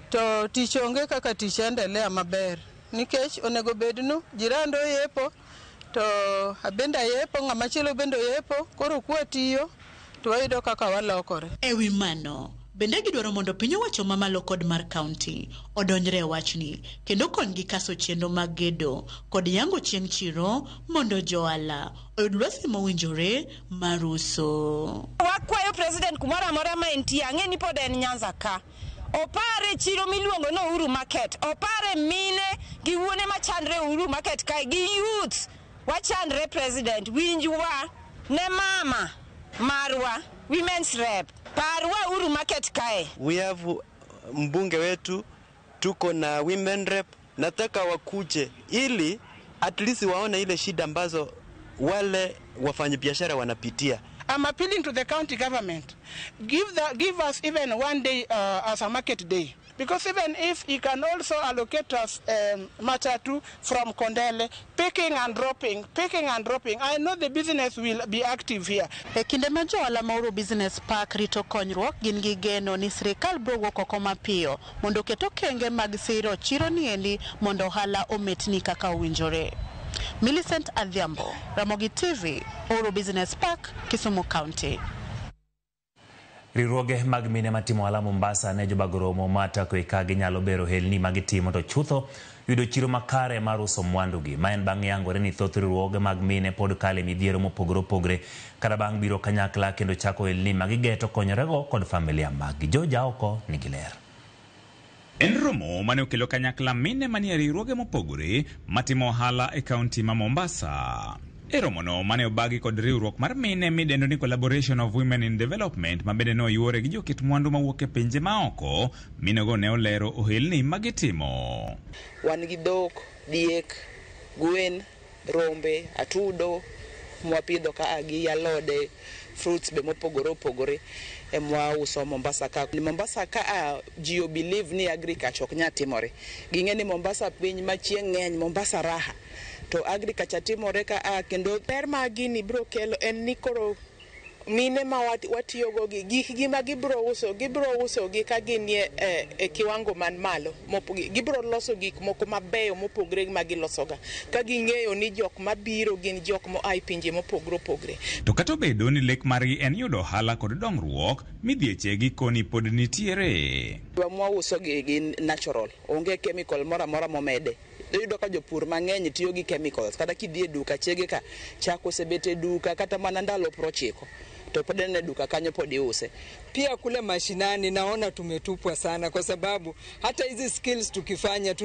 to tich onge kaka tich endelea maber nikech onego bednu jirande oyepo to abende ayepo, ng'ama chielo bende oyepo, koro kwa tiyo to wayudo kaka walokore. E wi mano, bende gidwaro mondo piny owacho mamalo kod mar kaunti odonjre e wachni kendo konygi kaso chenro mag gedo kod yango chieng' chiro mondo johala oyud lwasi mowinjore mar uso. Wakwayo president kumoro amora ma entie, ang'e ni pod en Nyanza ka. Opare chiro miluongo ni Uhuru Market, opare mine gi wuone machandre Uhuru Market kae gi youths. Wachandre president, winjwa ne mama marwa, women's rep, parwa Uhuru Market kae. We have mbunge wetu, tuko na women rep, nataka wakuje ili at least waone ile shida ambazo wale wafanyabiashara wanapitia. I'm appealing to the county government. Give us even one day as a market day. Because even if he can also allocate us matatu from Kondele, picking and dropping, I know the business will be active here. E kinde ma johala ma Uhuru Business Park rito konyruok, gin gi geno ni sirikal biro wuok oko mapiyo mondo oket okenge mag siro chiro niendi mondo ohala ometni kaka owinjore. Millicent Adhiambo, Ramogi TV, Oro Business Park, Kisumu County. Riwruoge mag mine matimo ohala Mombasa ne jobago romo mar tako ka ginyalo bero ohelni magitimo to chutho yudo chiro makare mar uso mwandugi. Ma en bang' yangore ni thoth riwruoge mag mine pod kale midhiero mopogore opogore kata bang' biro kanyakla kendo chako ohelni magigeto konyorego kod familia maggi. George Aoko nigi ler. En romo mane okelo kanyakla mine manie riwruoge mopogore matimo ohala e kaunti ma Mombasa. E romono mane obagi kod riwruok mar mine midendo ni Collaboration of Women in Development ma bende noyuore gi joket mwandu mawuok e pinje maoko, minego ne olero ohelni magitimo. Wan gi dhok, diek, gwen, rombe, atudo mwapidho ka gi alode, fruits be mopogore opogore emwauso Mombasa ka. Mombasa ka ji o believe ni agriculture ok nyal timore. Ging'e ni Mombasa piny ma chieng' ng'eny, Mombasa raha. To agriculture timore ka a kendo ber ma gini biro kelo en ni koro mine ma watiyogo gi gikgi ma gibiro uso gibiro uso gi ka ginie e kiwango man malo. Gibiro loso gik moko mabeyo mopogre gi ma gilosoga ka ging'eyo ni jok mabiro gin jok moa e pinje mopogre opogre. To kata obedo ni lek margi en yudo ohala kod dongruok, midhieche gi koni pod nitiere. Mwauso gi gin natural, onge chemical moro amora momede. Iyudo ka jopur mang'eny tiyo gi chemicals, kata kidhi e duka chege ka chak osebet e duka kata mana ndalo 90 to pod en e duka kanyo pod iuse. Pia kule mashinani naona tumetupwa sana, kwa sababu hata hizi skills tukifanya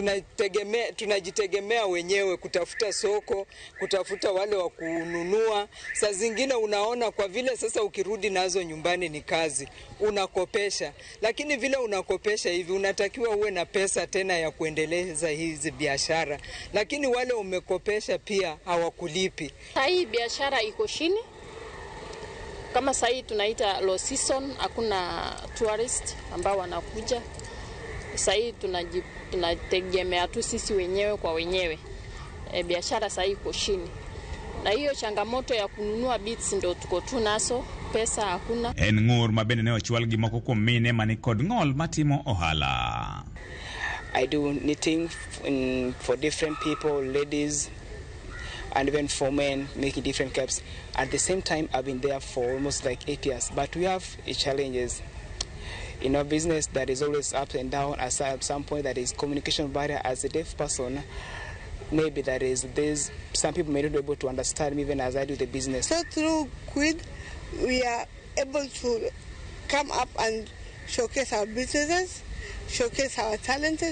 tunajitegemea wenyewe kutafuta soko, kutafuta wale wa kununua. Saa zingine unaona kwa vile sasa ukirudi nazo nyumbani ni kazi, unakopesha. Lakini vile unakopesha hivi unatakiwa uwe na pesa tena ya kuendeleza hizi biashara, lakini wale umekopesha pia hawakulipi. Hii biashara iko chini. Kama sasa tunaita low season, hakuna tourist ambao wanakuja. Sasa tunategemea tu sisi wenyewe kwa wenyewe. Biashara sasa iko chini. Na hiyo changamoto ya kununua beads ndo tuko tu naso, pesa hakuna. En ng'ur ma bende ne ochwal gi moko kuom mine mani kod ng'ol matimo ohala. I do knitting for different people, ladies, and even for men, making different caps. At the same time, I've been there for almost like 8 years, but we have challenges. In our business, there is always up and down. At some point, there is communication barrier. As a deaf person, maybe there is this, some people may not be able to understand me even as I do the business. So through CWID, we are able to come up and showcase our businesses, showcase our talents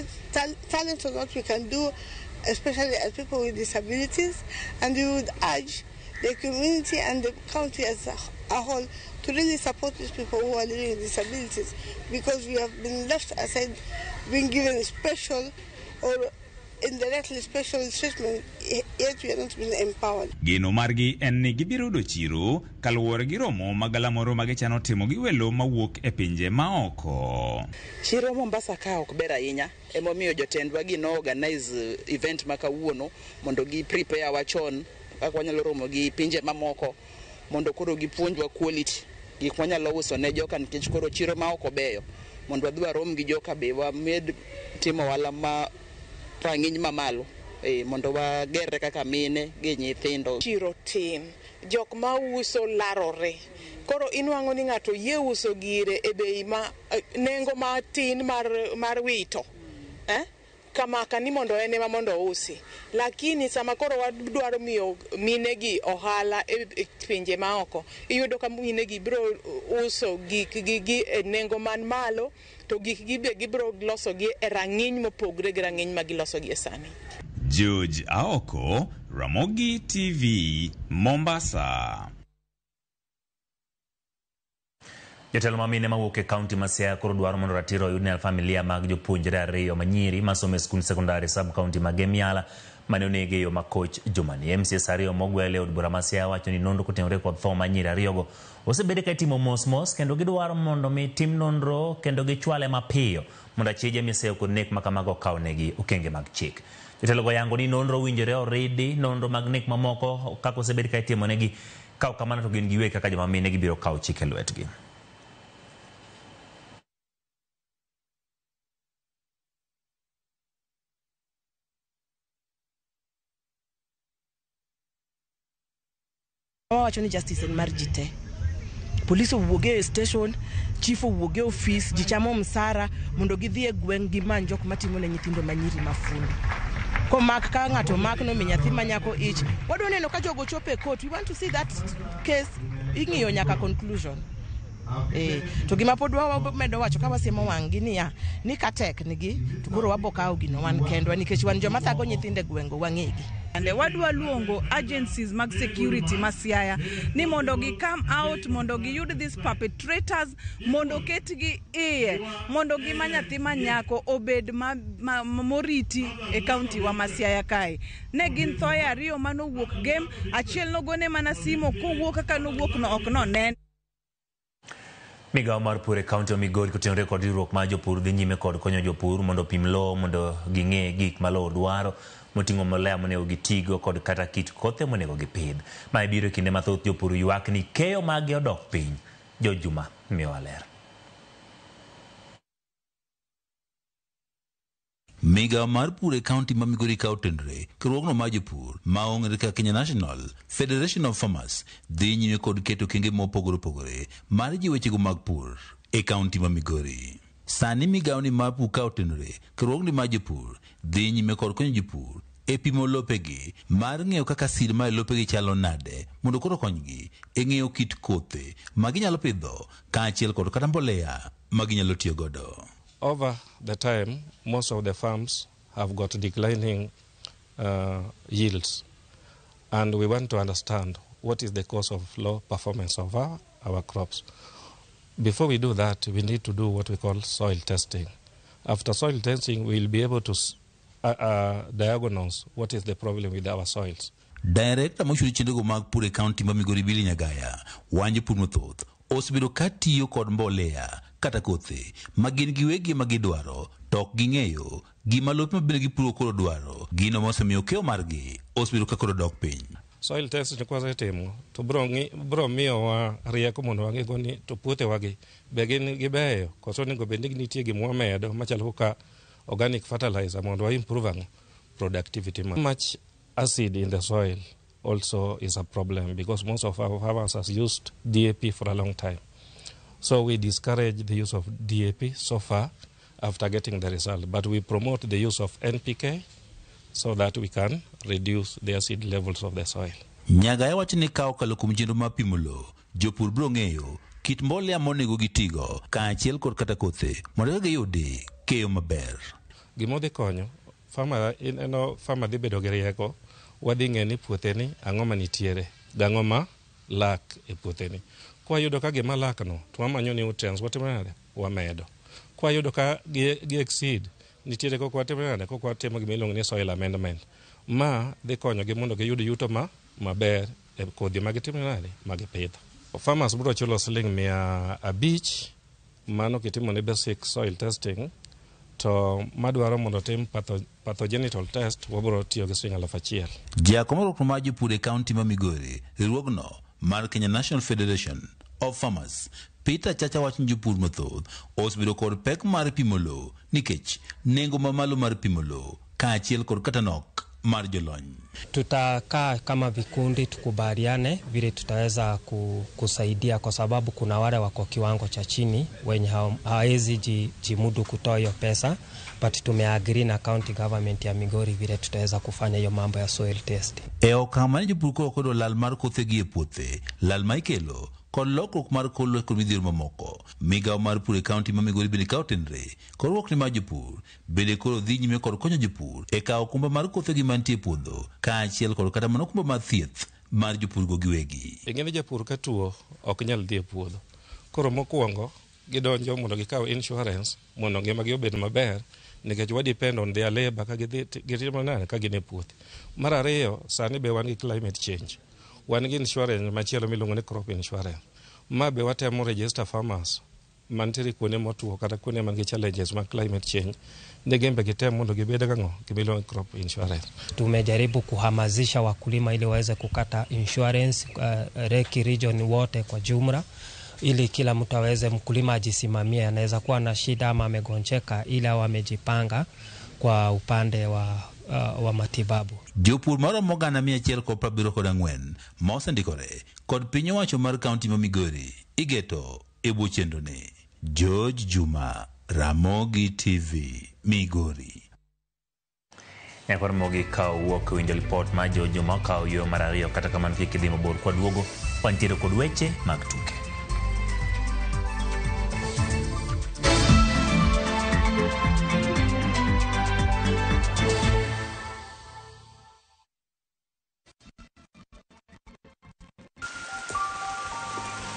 on what we can do, especially as people with disabilities, and we would urge the community and the county as a whole to really support these people who are living with disabilities, because we have been left aside, being given special or indirectly special treatment, yet we are not being empowered. Geno margi en ni gibiro yudo chiro kaluwore gi romo ma galamoro ma gichano timo gi welo mawuok e pinje maoko. Chiro Mombasa ka ok ber ahinya, emomiyo jotendwa gi no organize event ma kawuono mondo gi prepare wa chon kaka wanyalo romo gi pinje mamoko mondo koro gipuonjwa quality gik mwanyalo uso ne joka, nikech koro chiro ma oko beyo mondo wadhi warom gi joka be wamed timo ohala ma rang'iny mamalo mondo wagerre kaka mine gi nyithindo. Chiro tin, jok ma uso larore. Koro inwang'o ni ng'ato yie uso gire e bei ma nengo matin mar wito. Kamaka ni mondo en ema mondo ousi. Lakini sama koro wadwaro miyo minegi ohala e pinje maoko, iyudo ka minegi biro uso gikgi gi e nengo man malo, to gikgi be gibiro loso gi e rang'iny mopogre gi rang'iny ma giloso gi e sani. George Aoko, Ramogi TV, Mombasa. Jotelo ma mine mawuok e kaunti ma Siaya koro dwaro mondo ratiro oyud ne familia mag jopuonjre ariyo manyiri masomo e skund sekondari sub kaunti ma Gemiala mane onegi e yo makoch jumani. MCS ariyo mogwel e od bura ma Siaya wacho ni nonro kotenore kod tho ma nyiri ariyogo osebed ka itimo mos mos kendo gidwaro mondo mi tim nonro kendo gichwale mapiyo mondo achije miseyo kod nek ma kamago okawnegi okenge mag chik. Jotelo go yango ni nonro owinjore oridi, nonro mag nek mamoko kaka osebed ka itimonegi, ka ok kamano to gin giwegi kaka joma mine gibiro kawo chik e lwetgi. Wawacho ni justice en mar ji te. Polis owuog e station, chief owuog e ofis, ji chamo msara mondo gidhi e gweng' gimany jok matimo ne nyithindo manyiri mafundi. Komak ka ng'ato omak nomi nyathi ma nyako ich, wadwa neno ka jogo chopo e court. We want to see that case ing'iyo nyaka conclusion. To gima pod wamedo wacho ka wasiemo wang' gi niya, ni ka tek nigi to koro wabo kawo gino wan kendwa nikech wan joma thago nyithindo e gweng'go wang'egi. Wadwa luongo agencies mag security ma Siaya ni mondo gi come out mondo giyud these perpetrators mondo ketgi iye mondo gima nyathi ma nyako obed ma moriti e kaunti wa ma Siaya kae. Ne gin thoe ariyo manowuok game, achiel nogone mana simo kowuok kaka nowuok no ok nonen. Migawo mar pur e kaunti ma Migori kotenore kod riwruok mar jopur dhi nyime kod konyo jopur mondo opim lowo mondo ging'e gik ma lowo dwaro moting'o mbolea monego gitigo kod kata kit kothe monego gipidh. Mae biro e kinde mathoth jopur ywak ni keyo maggi odok piny. George Juma miyowa ler. Migawo mar pur e kaunti ma Migori ka otenore riwruogno mar jopur ma ong'ere kaka Kenya National Federation of Farmers dhi nyime kod keto okenge mopogore opogore mar jiwo wechego mag pur e kaunti ma Migori. Sani migawo ni mar pur ka otenore riwruogni mar jopur dhi nyime kod konyo jopur e pimo lopegi mar ng'eyo kaka sir mar lopegi chalo nade mondo koro konygi e ng'eyo kit kothe ma ginyalo pidho kaachiel kod kata mbolea ma ginyalo tiyo godo. Over the time, most of the farms have got declining yields, and we want to understand what is the cause of low performance of our crops. Before we do that, we need to do what we call soil testing. After soil testing, we will be able to diagnose what is the problem with our soils. Director mochung' chenrogo mag pur e kaunti ma Migori Billy Nyagaya wacho pur mathoth osebedo ka tiyo kod mbolea kata kothe ma gin giwegi ema gidwaro to ok ging'eyo gima lope mabende gipuro koro dwaro, gino mosemiyo keyo margi osebedo ka koro dok piny. Soil test ni kwasetimo to bro miyowa rieko mondo wang'ego ni to puothewagi be gin gibeyo koso onego bed ni nitie gima wamedo machalo kaka organic fertilizer mondo wa improve ang'o productivity. Much acid in the soil also is a problem because most of our farmers has used DAP for a long time. So we discourage the use of DAP so far after getting the result, but we promote the use of NPK so that we can reduce the acid levels of the soil. Nyagaya wacho ni ka okalo kuom chenro mar pimo lowo, jopur biro ng'eyo kit mbolea monego gitigo kaachiel kod kata kothe mondo eka giyudi keyo maber. Gima odhi konyo farmer, ineno farmer dhi bedo gi rieko, wadhi ng'e ni puotheni ang'o manitiere gang'o ma lak e puotheni. Kwayudo ka gima lak no to wamanyo nutrients, watimo nade? Wamedo. Kwayudo ka gi exceed nitiere kok watimo nade? Kok watimo gima iluongo ni soil amendment. Ma dhi konyogi mondo giyud yuto maber e kodhi ma gitimo nade? Ma gipidho. Farmers biro chulo siling 500 mano kitimo ne basic soil testing, to madwaro mondo tim pathogenital test wabiro tiyo gi siling 1000. Jakom riwruok mar jopur e kaunti ma Migori, riwruogno mar Kenya National Federation of Farmers, Peter Chacha wacho ni jopur mathoth osebedo kod pek mar pimo lowo nikech nengo mamalo mar pimo lowo kaachiel kod kata nok mar jolony. Tutakaa kama vikundi tukubaliane vile tutaweza kusaidia, kwa sababu kuna wale wako kiwango cha chini wenye hawezi jimudu kutoa hiyo pesa, but tumeagree na county government ya Migori vile tutaweza kufanya hiyo mambo ya soil test. E okang' mane jopur koro kodo lal mar kothegi e puothe, lal ma ikelo kod lokruok mar kor lwasi kod midhiero mamoko. Migawo mar pur e kaunti ma Migori bende ka otenre kod riwruok ni mar jopur bende koro dhi nyime kod konyo jopur e kawo okumba mar kothegi mantie e puodho kaachiel kod kata mana okumba mar thieth mar jopurgo giwegi. Ing'e ni japur ka tuo ok nyal dhi e puodho. Koro mokwongo gidonjo mondo gikaw insurance mondo ngimagi obed maber nikech wa depend on their labor ka gidhi gitimo nade ka gin e puothe. Mar ariyo, sani be wan gi climate change. Wan gi insurance machielo miluongo ni crop insurance. Ma be watemo register farmers mantiere kuonde motuo kata kuonde man gi challenges mag climate change ni gin be gitem mondo gibed gang'o gimiluongo ni crop insurance. Tumejaribu kuhamasisha wakulima ili waweze kukata insurance Lake region wote kwa jumla, ili kila mtu aweze, mkulima ajisimamie, anaweza kuwa na shida ama amegonjeka, ili awe amejipanga kwa upande wa wa matibabu. Jopur maromo gana 174 ma osendikore kod piny owacho mar kaunti ma Migori igeto e bwo chenroni. George Juma, Ramogi TV, Migori. Nyakwar Mogi ka owuok winjo lipot mar George Juma okawo yo mar ariyo kata kamano kik idhi mabor kwaduogo wantiere kod weche mag tuke.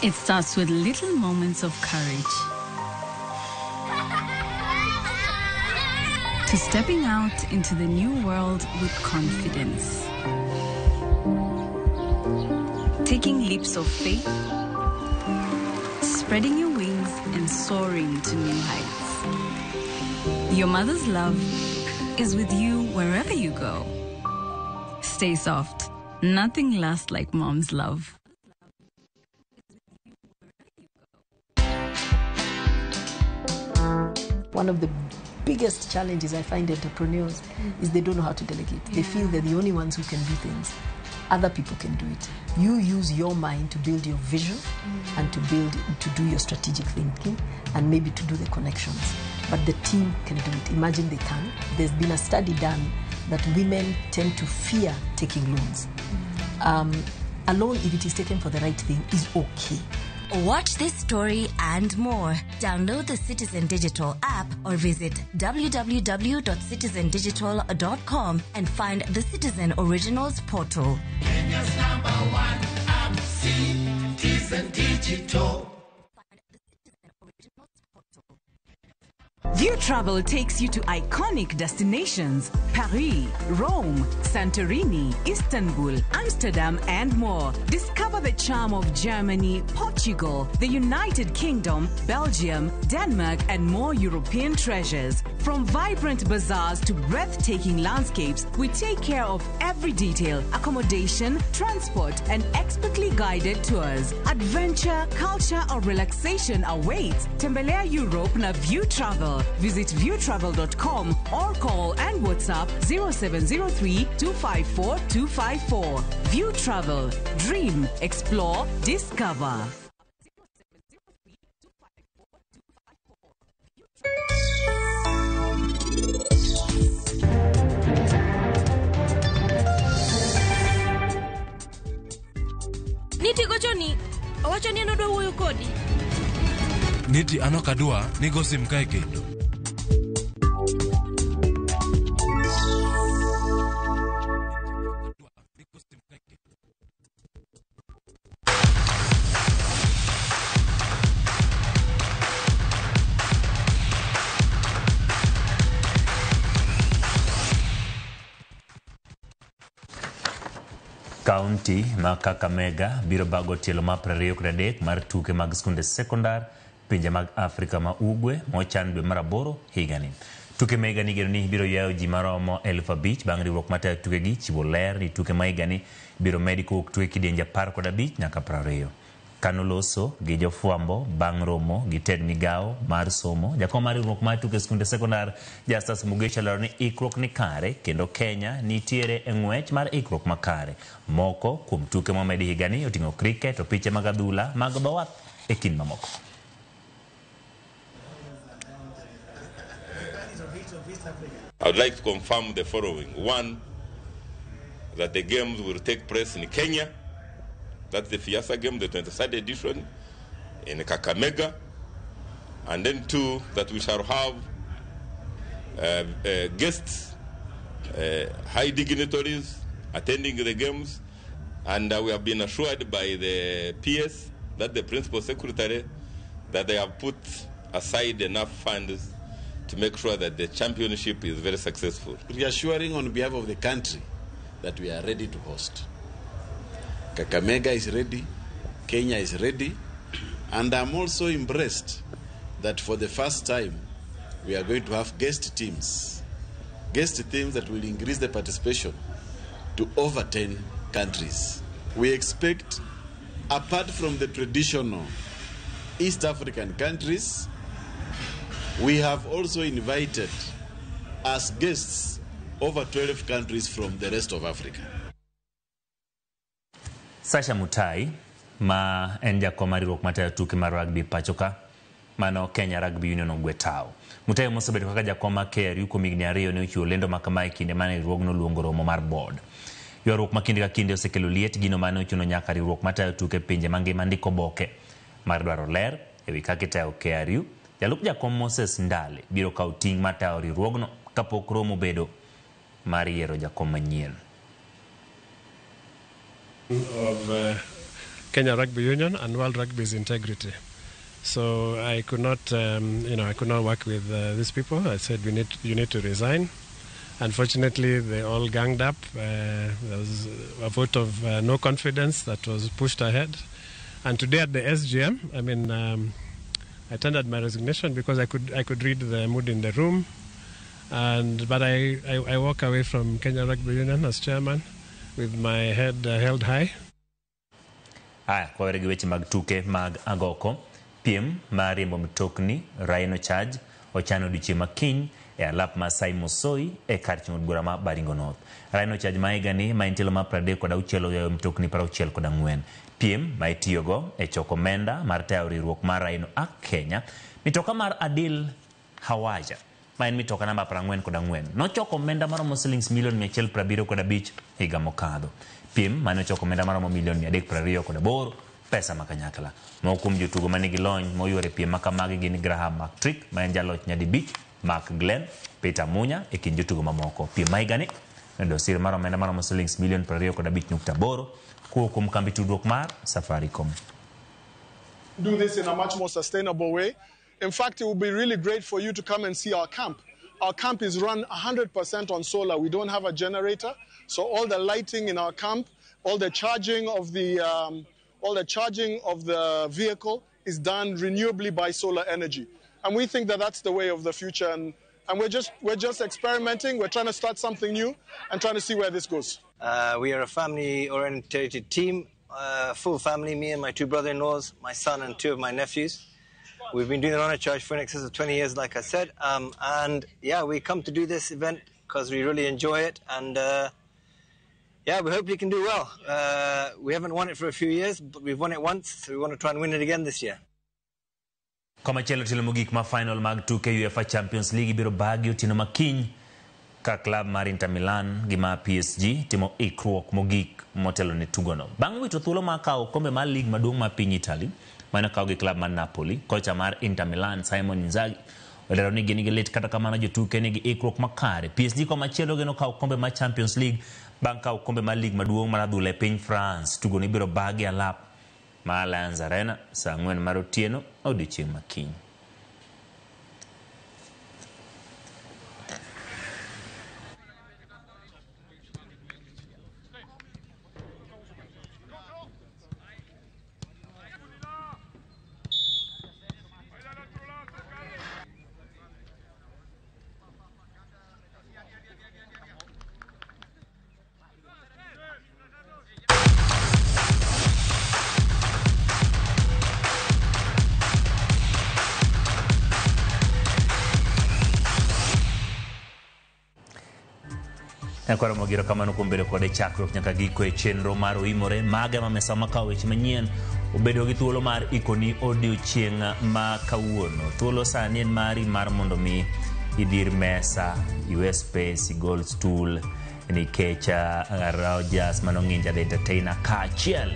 It starts with little moments of courage. To stepping out into the new world with confidence. Taking leaps of faith, spreading your wings and soaring to new heights. Your mother's love is with you wherever you go. Stay soft. Nothing lasts like mom's love. One of the biggest challenges I find entrepreneurs is they don't know how to delegate. They feel they're the only ones who can do things. Other people can do it. You use your mind to build your vision and to do your strategic thinking and maybe to do the connections. But the team can do it. Imagine they can. There's been a study done that women tend to fear taking loans. A loan, if it is taken for the right thing, is okay. Watch this story and more. Download the Citizen Digital app or visit www.citizendigital.com and find the Citizen Originals portal. Kenya's number one app, Citizen Digital. View Travel takes you to iconic destinations: Paris, Rome, Santorini, Istanbul, Amsterdam, and more. Discover the charm of Germany, Portugal, the United Kingdom, Belgium, Denmark, and more European treasures. From vibrant bazaars to breathtaking landscapes, we take care of every detail: accommodation, transport, and expertly guided tours. Adventure, culture, or relaxation awaits. Tembelea Europe na View Travel. Visit viewtravel.com or call and WhatsApp 0703 254 254. View Travel. Dream, explore, discover. Niti gochoni, owacho ni en odwa wuoyo kodi. Niti an ok adwa ni go sim kae kendo. Kaunti ma Kakamega biro bago tielo mar 23 mar tuke mag skunde sekondar pinje mag Afrika ma Ugwe mochan dwe mar 8 higani. Tuke ma higani igeno ni biro yawo ji maromo 5,000 bang' riwruok matayo tukegi chiwo ler ni tuke ma higani biro medi kowuok tuke kidienje 15 nyaka 20. Kanoloso gi jofwambo bang' romo gi tend migawo mar somo, jakom mar riwruok mar tuke skunde sekondar Justus Mugisha lero ni ikruok ni kare kendo Kenya nitiere e ng'wech mar ikruok makare. Moko kuom tuke momedi higani oting'o cricket, opiche mag adhula, mag dho wath e kind mamoko. I would like to confirm the following. One, that the games will take place in Kenya. That's the FEASSSA game, the 23rd edition, in Kakamega. And then two, that we shall have guests, high dignitaries attending the games. And we have been assured by the PS, that the principal secretary, that they have put aside enough funds to make sure that the championship is very successful. Reassuring on behalf of the country that we are ready to host. Kakamega is ready, Kenya is ready, and I'm also impressed that for the first time we are going to have guest teams that will increase the participation to over 10 countries. We expect, apart from the traditional East African countries, we have also invited as guests over 12 countries from the rest of Africa. Sasha Mutai ma en jakom mar riwruok matayo tuke mar rugby pacho ka mano Kenya Rugby Union ogwe tao. Mutai mosebedo kaka jakom mar KRU kuom higni 2 ne ochiwo lendo ma kama e kinde mane riwruogno oluongo romo mar board. Ywaruok ma kinde ka kinde osekelo liet gino mane ochuno nyaka riwruok matayo tuke pinje mangima ndiko oboke mar dwaro ler ewi kaka itayo KRU. Jalup jakom Moses Ndale biro kawo ting' mar tayo riwruogno kapok romo bedo mar yiero jakom manyien. Of Kenya Rugby Union and World Rugby's integrity. So I could not, I could not work with these people. I said, you need to resign. Unfortunately, they all ganged up. There was a vote of no confidence that was pushed ahead. And today at the SGM, I tendered my resignation because I could read the mood in the room. But I walk away from Kenya Rugby Union as chairman with my head held high. Aya, kwa were gi weche mag tuke mag agoko, piem mar riembo mtokni Rhino Charge ochano odiochieng' ma kiny e alap ma Saimo Soi e kar chung' od bura ma Baringo North. Rhino Charge ma higani ma en tielo mar 36 oyawo mtokni 64. Piem ma itiyogo e choko omenda mar tayo riwruok mar Rhino Act Kenya, mitoka mar Adil Hawaja ma en mitoka namba 44 nochoko omenda maromo silings milion 175 higa mokadho. Piem mane ochoko omenda maromo milion 328 pesa ma kanyakla. Moko kuom jotugo manigi lony moyuoro e piem ma kamagi gin Graham McTrick ma en jaloch nyadibich, Mark Glenn, Peter Munya e kind jotugo mamoko. Piem ma higani noyudo sir mar omenda maromo silings milion 25.8 kowuok kuom kambi tudruok mar Safaricom. Do this in a much more sustainable way. In fact, it would be really great for you to come and see our camp. Our camp is run 100% on solar. We don't have a generator, so all the lighting in our camp, all the charging of the vehicle is done renewably by solar energy. And we think that that's the way of the future. And we're just experimenting. We're trying to start something new and trying to see where this goes. We are a family-oriented team, full family, me and my 2 brother-in-laws, my son and 2 of my nephews. We've been doing the Rhino Charge for in excess of 20 years, like I said. And yeah, we come to do this event because we really enjoy it. And yeah, we hope we can do well. We haven't won it for a few years, but we've won it once, so we want to try and win it again this year. Komachielo tielo mogik ma final mag tuke UEFA Champions League ibiro bagi otieno ma kiny ka klab mar Inter Milan gi ma PSG timo ikruok mogik motelo ne tugono. Bang' wito thuolo mar kawo okombe mar lig maduong' mar piny Italy mane okaw gi klab mar Napoli, kocha mar Inter Milan Simon Inzaghi olero ni gin gi lit, kata kamano jotuke nigi ikruok makare. PSG komachielo geno kawo okombe mar Champions League bang' kawo okombe mar lig maduong' mar adhula e piny France. Tugono ibiro bagi alap mar Allianz Arena saa 4 mar otieno odiochieng' ma kiny. Nyakwara Mogiro kamano kuom bedo kode chakruok nyaka giko e chenro mar Oimore. Maga ma mesa makawo weche manyien obedo gi thuolo mar ikoni odiochieng' ma kawuono. Thuolo sani en mari mar mondo mi idhir mesa, iwe space, igol stool nikech Rogers manong'inja the entertainer kaachiel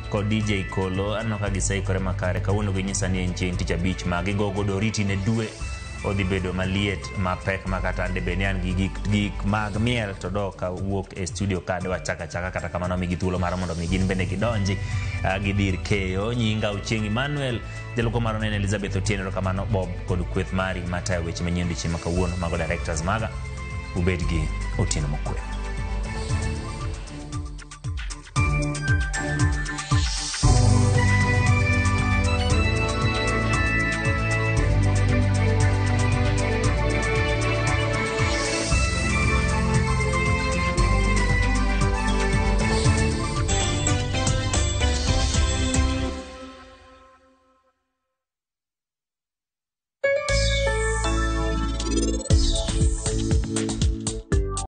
kod DJ Kolo aneno ka giseikore makare. Kawuono ginyisa ni en chieng' tich abich ma gigogo doriti ne dwe odhi bedo maliet mapek ma kata ande bed ni an gi gik mag miel to dok awuok e studio ka adwa chaka chaka, kata kamano migi thuolo mar mondo mi gin bende gidonji gidhir keyo. Nyinga Ochieng' Emmanuel, jalupo mar onene Elizabeth Otieno, erokamano Bob kod kweth mari matayo weche manyien odiochieng' ma kawuono. Mago directors maga, ubed gi otieno mokwe.